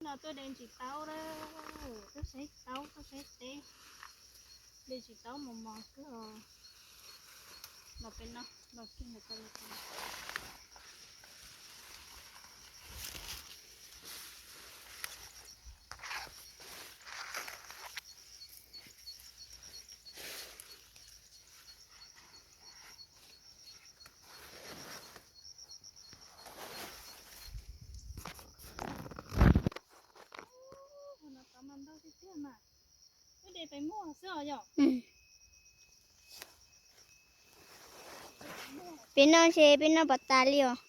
No tuaj de ntsis taub lawm, tuaj saib taub tuaj saib teb. De ntsis taub mos mos kawg. Los pem no, los kiag ntawm ko los. Peb no ntshe peb noj puas tas li os.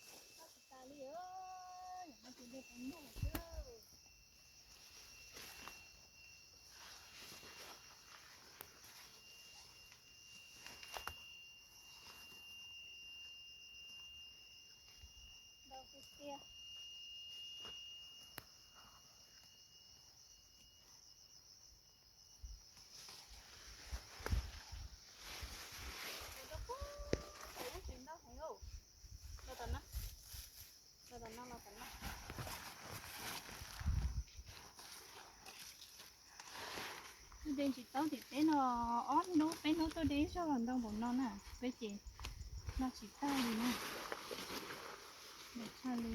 De ntsis taub tim teb no, ob hnub peb hnub tuaj de ib zaug los ntau npaum no na, peb ces noj tsis tag li na. Ntau tshaj li.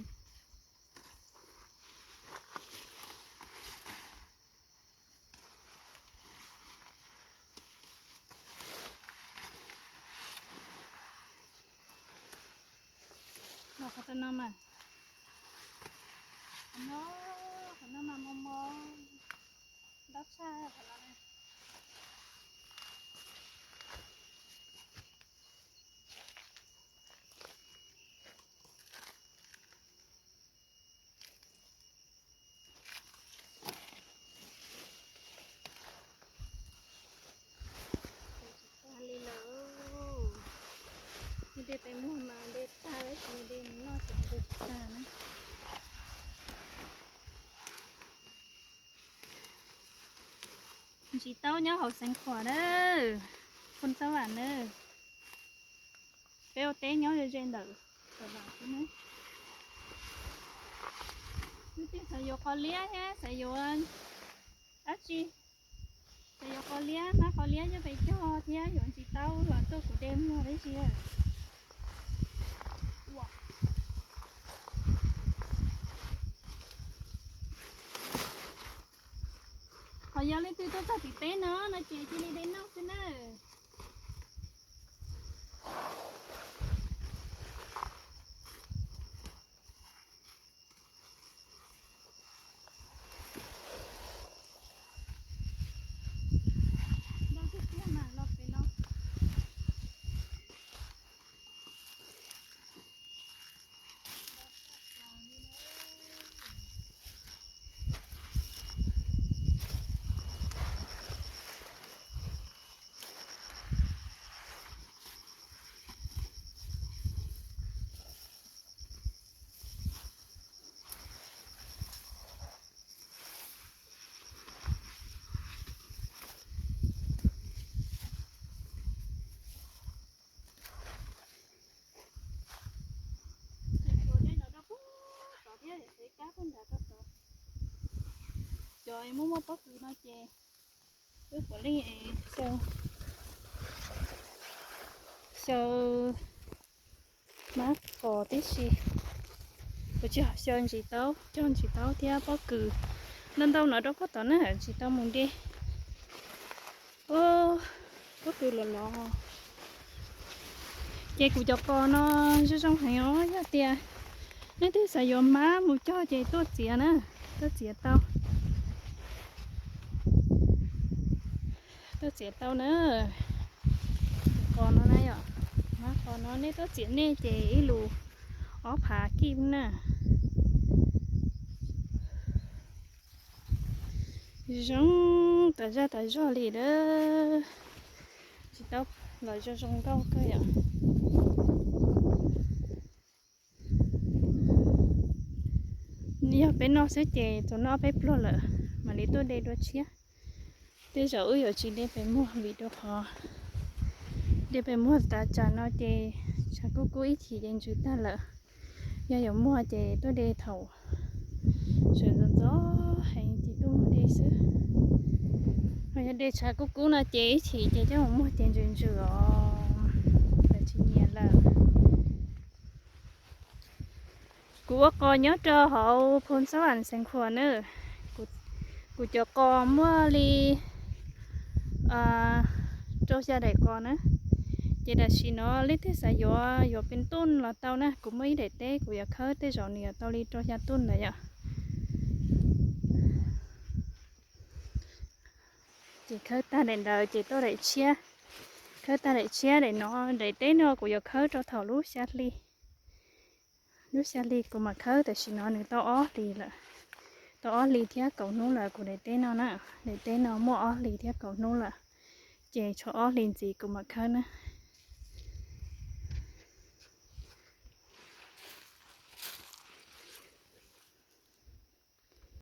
Los qhov no mas, qhov no, qhov no mas mos mos, ntau tshaj qhov no. Tsis tag li lawm. De pem muag mas de tag, tab sis de mus noj ces de tsis tag na. Ntsis taub nyob hauv Xeev Khuam na, Phoo Xab Vam na. Peb ua teb nyob ze ze ntawm Xab Vam xwb na. Leej twg xav yuav qos liab thiab xav yuav dab tsi, xav yuav qos liab, hmab qos liab coj pes cog thiab yuav ntsis taub los tuaj kuv de muag tib si. Ho yog leej twg tuaj txog tim teb no no ces cia li de noj xwb na. Ntau tiag tiag mas los pem no. Cov muaj muaj pob kws no ces wb puav leej xyaw, xyaw mab qos tib si, kuv tsis xyaw ntsis taub, cog ntsis taub thiab pob kws ntau ntau no rau puag tod na, tsis tau mus de. Pob kws los los. Ces kuv cov qos no zoo zoo heev os, yog tias leej twg xav yuav hmab mus cog ces tuaj txiav na, tuaj txiav tau. Tuaj txiav tau na. Qos no na yom, hmab qos no nej tuaj txiav nej ces ib lus ob phav kij na. Zoo tas zaj tas zog li lawm. Tsis tau los zoo zoo nkauj kawg yom. Yog peb noj xwb ces tsuas noj peb pluag lawm, mam li tuaj de dua tshiab. Tej zaum wb yuav tsis de pem muag vim rau qhov de pem muag tas tsam no ces tshav kub kub ib chim ces ntsws tag lawm. Yog yuav muag ces tuaj de thaum sawv ntxov ntxov Dej tshav kub kub no ces ib chim ces coj mus muag ces ntsws ntsws os, lawv tsis nyiam lawm. Kuv ua qos nyob rau hauv Phoo Xab Vam Xeev Khuam na. Kuv cov qos muaj li rau xya daim qos na. Ces tam sim no leej twg xav yuav yuav pes tuj los tau na. Kuv muaj ib daim teb kuv yuav khawb tej zaum nws yuav tau li rau xya tuj ntawd yom. Ces khawb tag daim ntawd ces tuaj daim tshiab. Khawb tag daim tshiab daim no, daim teb no kuv yuav khawb rau thaum lub xya hli. Lub xya hli kuv mam khawb, tam sim no nws tau ob hlis lawm. Tau ob hlis thiab kaum hnub lawm kuv daim teb no na. Daim teb no muaj ob hlis thiab kaum hnub lawm. Ces tshuav ob hlis ntxiv kuv mam khawb na.